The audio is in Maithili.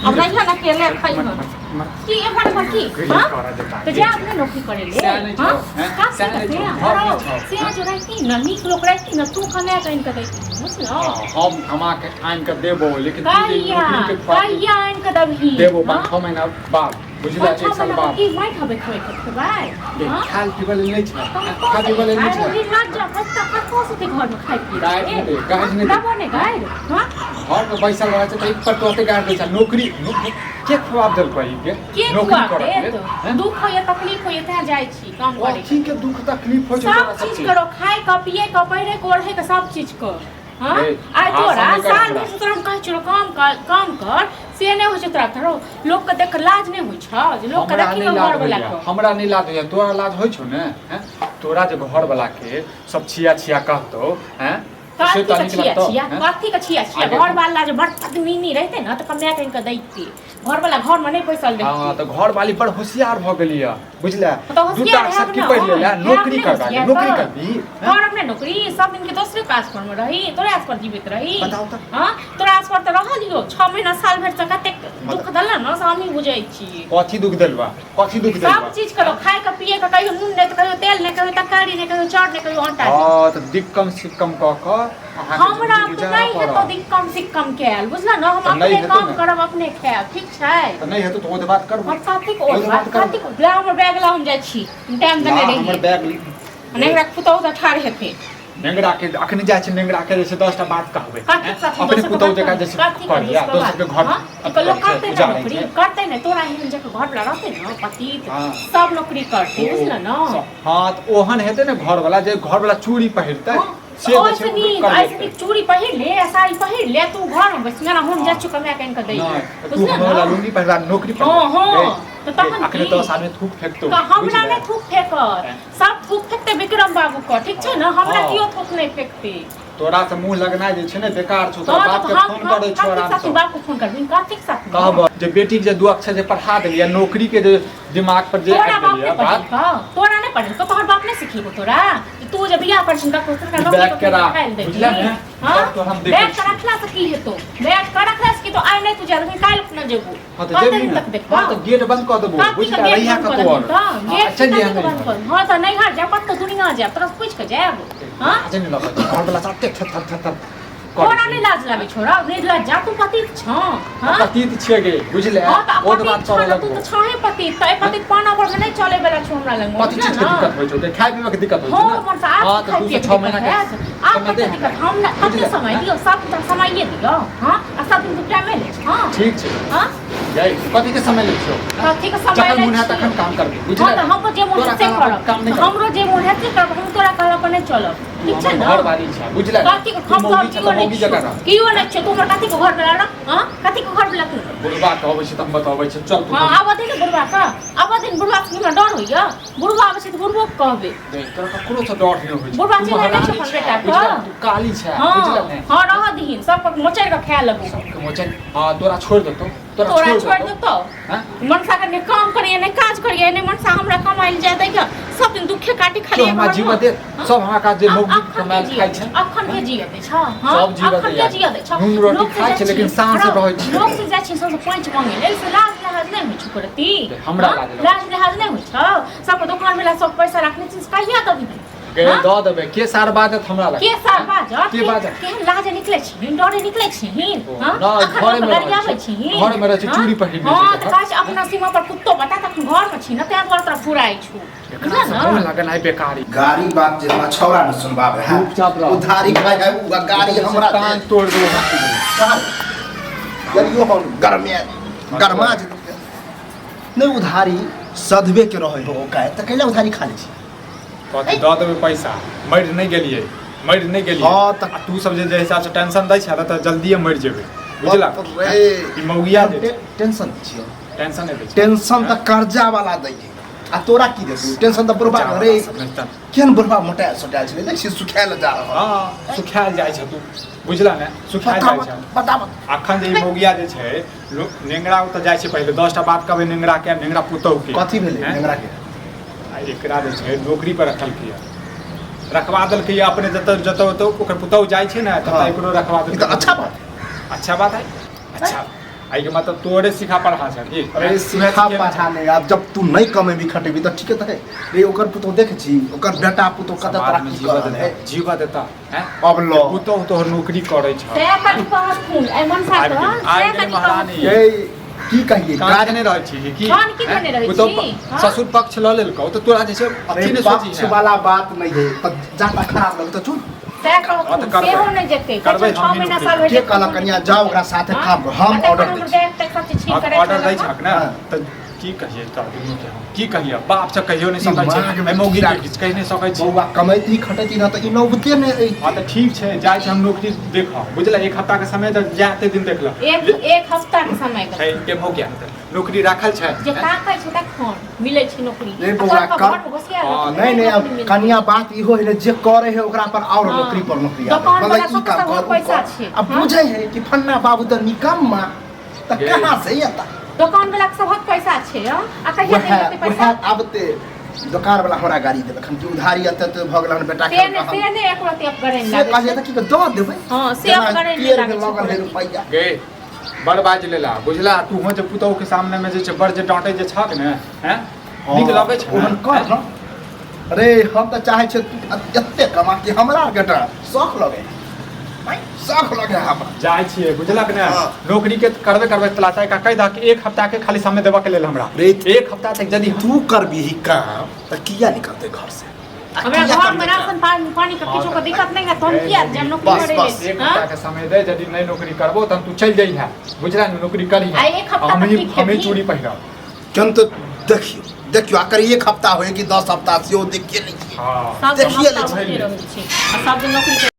अब रहिया ना अकेले खइहन की एम्हर एम्हर की हाँ तो जा अपने नौकरी करे ले सएह नहि छौ, हाँ हैं? का सएह नहि से छौ, हरो घर नहि छौ, से जो रहती न नीक लोक रहती न तू कमा के आनि के दैती बुझलो हाँ, हम कमा के आनि के देबो लेकिन तू जे कहिया नौकरी के ख्वाब कहिया आनि के देबही देबो हाँ? 5-6 महीना बाद बुझला पाँच छह एक साल महीना बाद की माटि हबै खोइ के खेबै देख, हाँ? खायल पीबै लेल नहि छै खाय पीबै लेल नहि छै गारि नहि दे, गारि नहि दे। घर में बैसल रहै छै तऽ एक पर तोते गारि दै छै नौकरी के खुआब देलकै ई के के नौकरी खुआ करऽ के देत लेल हैं? दुख होइए तकलीफ होइए तैं जाइ छी काम करे कथी के दुख तकलीफ होइ छै सब तोरा चीज सबके? करो खाय के पिए के पहिरे के ओढ़े के सब चीज कर हाँ रे, आइ भाषण तोरा नहि कर साल हमरा। भरि से तोरा हम कहै छियौ काम कर काम कर से नहि होइ छै तोरा तोरो लोक के देख के लाज नहि होइ छौ जे लोक के हमरा देखी नहि घर लाज वाला होइया के हमरा नहि लाज होइया तोरा लाज होइ छौ ने हैं? तोरा जे घर वाला के सब छिया छिया कहतौ हैं से कथी तऽ के नीक छिया लगतौ छिया हैं? कथी के छिया छिया आगे घर वाला जे बड़ पदमिनी रहते ने तऽ कमाए कऽ आनि कऽ दैते घर वाला घर में नहि पैसा हाँ रहते तऽ घर वाली बड़ होशियार भऽ गेली है बुझले तऽ होशियार दूटा हैब अक्षर की ने, पढ़ि लेले हैब नौकरी ने करबा होशियार नौकरी तऽ। करबी करब ने नौकरी सब दिन के दोसरे काज पर में रही तोरा आस पर जीवित रही बताउ तऽ। हाँ तोरा आस पर तऽ रहल यौ 6 महीना साल भरि से कतेक दुख देला ने से हमही बुझै छी कथी दुख देलबा कथी दुख देलबा सब चीज करो खाय के पिए के कहियो नून नहि तऽ कहियो तेल नहि कहियो तरकारी नहि कहियो चाउर नहि कहियो आटा नहि। हाँ तऽ दिक्कम सिक्कम कऽ कऽ अहाँके हमरा जिंदगी तऽ गुजारऽ नहि हेतौ पड़त दिक्कम सिक्कम कयल बुझल ने हम तऽ नहि अपने हेतौ काम ने। करब अपने खायब ठीक छै तऽ नहि हेतौ तऽ ओहि बात करबो और कथीक ओहि ओहि बात करबो। कथीक ला हमर बैग ला हम जाइ छी टाइम देने ला, हमर रहियै बैग नहि हमरा पुतहु तऽ ठाढ़ हेतै नेंगरा के अखने जाइ छै नेंगरा के जे छै 10टा बात कहबै कथी हैं? साथी अपने दोसर के पुतहु बात जकाँ जे छै कथी के करिया दोसर दोसर के बात? घर हाँ? अथी तऽ लोक करै छै, करतै ने उजाड़ै नौकरी छै। करतै ने तोरा एहन जकाँ घर वाला रहतै ने पति हाँ। सब नौकरी करतै बुझल ने हाँ तऽ ओहन हेतै ने घरवाला जे घरवाला चूड़ी पहिरतै हाँ, से जे ओहिसँ छै ओ नीक कर एहिसँ लेतै। नीक चूड़ी पहिर ले आ साड़ी पहिर ले तू घरमे बैस ना हम जाइ छियौ कमाए कऽ आनि कऽ दै नहि ले तू बुझल हमरा ने लुंगी पहिरबा नौकरी पर हाँ, हाँ, तऽ तखन अखने की? 10 आदमी थूक फेकतौ तऽ हमरा बुझले? नहि थूक फेकत सब थूक फेकतै विक्रम बाबू के ठीक छै ने हमरा हाँ। केओ थूक नहि फेकतै तोरा से मुंह लगनाइ जे छै ने बेकार छौ तोरा हाँ, बाप तऽ के हम फोन हम करै छौ कार्तिक आराम साथी से बाप के फोन करबी कार्तिक साथी कहब जे बेटी के जे दू अक्षर जे पढ़ा देलियै नौकरी के जे दिमाग पर जे तोरा आबि बाप गेलियै नहि बात पढ़ेलकौ तोरा नहि पढ़ेलकौ तोहर बाप नहि सिखेलकौ तोरा जे तू जे बियाह कर छिन ककरो तोरा नौकरी बैग के ककरो राख, खाइ लए बुझले देबही ने? हाँ बैग तो हम देखै बैग के छियै। रखला से की हेतौ बैग के रखला से की तो आइ नहि तू जा देबही काल्हि खुना जेबू हाँ तऽ कते जेबही दिन ने तक देखबौ हाँ तऽ गेट बंद कऽ देबो कथी बुझ के गेट रहिया बंद कऽ कतौ देबही और तऽ हाँ गेट चलि कथी जइहे के बंद कर हाँ तऽ नैहर जायब कतौ दुनिया जायब तोरा से पूछि कऽ जायब हाँ लाज नहि लगै छै घर वाला सब थर थर थर थर तोरा नहि लाज लागै छौ रौ नहि लाज जा तू पतित छौ हाँ पतित छियै गे बुझले हाँ तऽ ओ तऽ बात पतित छौ करऽ ने तू लगबो तऽ छहे पतित तऽ पतित पाना पर नहि चले वाला छौ हमरा लग कथी चीज के दिक्कत होइ छौ गे खाय पीबै के दिक्कत होइ हाँ छै ने मन से आब हाँ तऽ खाय दू पिए से के छह दिक्कत महीना के हैत आब समय कते दे दिक्कत हमरा हम ने कते बुझले समय दियौ सब दिन समये दियौ हाँ आ सब दिन तू टाइमे ले हाँ ठीक छै हाँ गै कथी के समय लै छियौ कथी के समय जखन लै मोन हैत छी तखन काम करबै हाँ बुझले तऽ हमरो जे मोन तोरा हैत से कहला पर करब काम नहि करबै हमरो जे मोन हैत से करब हम तोरा कहला पर नहि चलब तू ठीक छै हमर ने घरवाली छै बुझले कथी के तू हम मौगी तोहर छै केओ तऽ नहि मौगी छियौ जकाँ रह केओ नहि छियौ तू हमर कथी के घर वाला रह हाँ कथी के घर वाला तू बुढ़बा कहबै छै तऽ हम बतबै छै चल तू हाँ आबऽ दे ने बुढ़बा के आबऽ दे ने बुढ़बा के हमरा डर होइया बुढ़बा आबै छै तऽ बुढ़बो के कहबै देख तोरा ककरो से डर नहि होइ छै बुढ़बा तू चिन्है नहि महारानी छौ अपन छै बेटा के बुझले तू काली छै हाँ बुझले ने हाँ रहऽ दहीन सब पर मोचड़ि कऽ खाए लगू सबके मोचन हाँ तोरा छोड़ि देतौ तोरा तोरा छोड़ि छोड़ि देतौ देतौ हैं मनसा के नहि काम करिए नहि काज करिए नहि मनसा हमरा कमाइ लए जाय दैया सब दिन दुखे काटी खाली क्यों हमरा जीव दे सब हमरा काज जे मौगी अखन के कमायल जियऽ खाइ छै अखन के जियऽ दै छ हाँ सब जीवऽ अखन के दैया जियऽ दै छ नून रोटी लोक से खाइ जाइ छै लेकिन छी शान से हँ रहै छै लोक से जाइ छी सबसे पैंच मांगे लेल से लाज लिहाज नहि होइ छौ करती हमरा हाँ लाज लगै लाज लिहाज नहि होइ छौ सबके दोकान वाला सब पैसा राखने छी से कहिया दबही गे हाँ दऽ देबै के सार बाजत हमरा लग के सार बाजत के के बाजत केहन लाज निकले छी डरे निकले छी ओ हाँ नहि अखन लोक घरेमे रहै गरियाबै छै छी घरेमे रहै छै हाँ चूड़ी पहिरने छै हाँ तऽ देखऽ कहै छै अपना सीमा पर कुत्तो बता तखन घरमे छी ने ताहि दुआरे तोरा फुराइ छौ एकरा बुझल से ने मोन लगनाइ बेकारी गाड़ी बात जे हमरा छौड़ा ने सुनबाबे है चुपचाप रह उधारी खाय है उ गाड़ी हमरा दे कान तोड़ देबो कहाँ यार यो हम गरमे गरमा जे नहि उधारी सधबे के रहै हो काय तऽ कैला उधारी खा लै छी कथी दऽ देबै पैसा मरि नहि गेलियै मरि नहि गेलियै हँ तऽ आ तू सब जे जे हिसाब से टेंशन दै छै तऽ जल्दिए मरि जेबै बुझला बाप रे ई मौगिया जे छै, टेंशन दै छियौ टेंशन नहि दै छै टेंशन तऽ कर्जा वाला दै है आ तोरा की देतौ टेंशन तऽ बुढ़बा बच्चा रे वाला सब नहि तऽ केहन बुढ़बा मोटायल सोटायल छलै देख छी सुखायल जा रहल हँ सुखायल जाइ छै तू बुझला ने सुखायल बता जाइ छै बता अखन जे ई मौगिया जे छै लोक नेंगरा ओतऽ जाइ छै पहिले 10टा बात कहबै नेंगरा के नेंगरा पुतहु के कथी भेलै हैं? नेंगरा के आ एकरा जे छै नौकरी पर रखलकै रखवा देलकै अपने जतऽ जतऽ ओतऽ ओकर पुतहु जाइ छै ने ततऽ हाँ। एकरो रखवा ई देलकै तऽ अच्छा बात अच्छा बात है अच्छा एहि के मतलब तोरे सिखा पढ़ा छ की? अरे सिखा पढ़ा नहीं, अब जब तू नहीं कमेबी खटेबी तऽ ठीके तऽ है रे। ओकर पुतोह देख छी, ओकर बेटा पुतोह कते समाज में तरक्की जीवा कर रहल देता है। जीवा देता हैं। अब लो पुतोह तोहर नौकरी करै छ। से कथी कहथुन एहि मनसा आबि के? गेल, से आबि गेल कथी महारानी। कहथुन? ए की कहिए कान गाड़ी केने रहै छी की? कान की केने रहै पुतोह छी? हाँ? ससुर पक्ष लऽ लेलकौ तऽ तोरा जे छै अरे अथी नहि सोची पक्ष है। वाला बात नहीं है, तब जाता खराब लगे तो चुन। सएह हाँ, तऽ कहथुन, करबै। सेहो नहि जेतै। करबै कहै छौ हमही महीना नौकरी। साल होइ के जेतै, कहलक तहन कनिया जेतै। जाओ ओकरा साथे हाँ? काम करू, हम कतेक ऑर्डर हमर दै छी। बैग तक सब चीज छीन हाँ, कऽ राखि ऑर्डर दै लेलक। छहक ने? हाँ। तऽ की कहियै तोरा दुनू के हम? की कहियै? बाप से कहियो नहि सकै छै, दिमाग में एहि मौगी कीड़ा। के किछु कहि नहि सकै छी। बौआ कमैती खटैती ना तऽ ई नौबते नहि अइतै। हाँ तऽ ठीक छै, जाइ छी हम नौकरी देखऽ, बुझल? एक हफ्ता के समय तऽ जाते दिन देख लऽ। एक एक हफ्ता के समय के है के भौ गया नौकरी राखल छै। जे ताकै छै तखन मिलै छै नौकरी। नहीं आ बौआ, तोहर कर- घरमे घुसिया हाँ, रहतौ, नहीं नहीं, अब नौकरी मिलतै। कनिया बात इहो है ने, जे करे है ओकरा पर और हाँ। नौकरी पर नौकरी आबै। दोकान मतलब वाला ई सबके काम सब कर, उ पैसा कर। छै। अब हाँ। बुझे है कि फन्ना बाबू तऽ निकम्मा तऽ गे। कहाँ से एता। दोकान वाला के सबहक पैसा छै, हँ? आ कहिया वएह देलकै पैसा? वएह आबते दोकान वाला हमरा गाड़ी देलक हन कि उधारी एते एते भऽ गेल हन बेटा से ने से ने एक रति अपगरेन से लागै कहलियै छै। तऽ की दऽ देबै। हँ, से जेना अपगरेन नहि पेड़ लागै मे छै लगल है एको रति। रुपैआ। गे बड़ बाज लेला, बुझला? तू हो जे पुतहु के सामने में जे छै बड़ जे डांटे जे छक ने, हैं, नीक लगै छै? ओहन कर न अरे, हम तऽ चाहै छियै तू एते कमा कि हमरा आरके डाँट शौख लगे, शौख लगे हमरा। जाइ छियै, बुझलक ने? हाँ। नौकरी के करबे करबे तलाशा का कहि दहक एक हफ्ता के खाली समय देबऽ के लेल हमरा। रे, एक हफ्ता तक यदि तू करबीही काम तऽ किया निकलतै घर से? आ हमरा किया घर में करतै काम? राशन पानी पानी के किछो के दिक्कत नहीं है तो हम किया जब नौकरी बस, करे बस, एक हाँ? हफ्ता के समय दे, यदि नहीं नौकरी करबो तहन तू चलि जइहे, बुझला ने? नौकरी करी। आ एक हफ्ता तक हमें की हमें खेबही? चूड़ी पहिरब। केहन तऽ देखियौ देखियौ, आकर एक हफ्ता होय कि 10 हफ्ता सेहो देखिए लै छियै। हाँ। सब दिन देखिए हफ्ता लै होइते रहै छै आ सब दिन नौकरी।